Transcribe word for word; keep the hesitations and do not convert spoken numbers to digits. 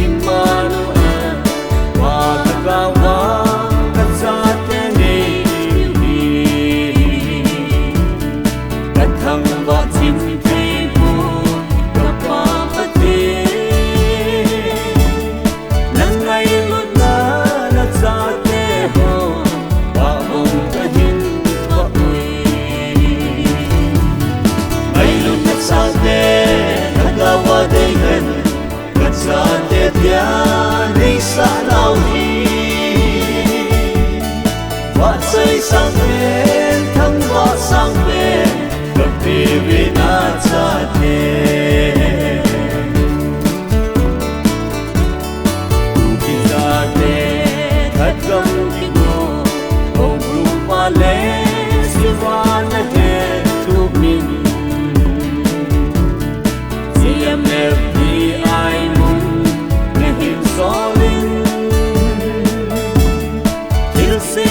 Immanuel, Pa Lhagao vang kachate nei diu hi. Kathangvah chim thei bou, ka Pa Pathen. Nangailutna nachate ho, vah bang kahin vah ui. Ngailutna chate, Lhagao a dei hen, kachate dia neisah nau hi. Vahchoi sangpen, thangvah sangpen, kapeh uve nachate. Kuki chate, Khatgam Kimmo, Houkrungpa le Siva nahettup in, C M F D I mun nahin sol in, thilse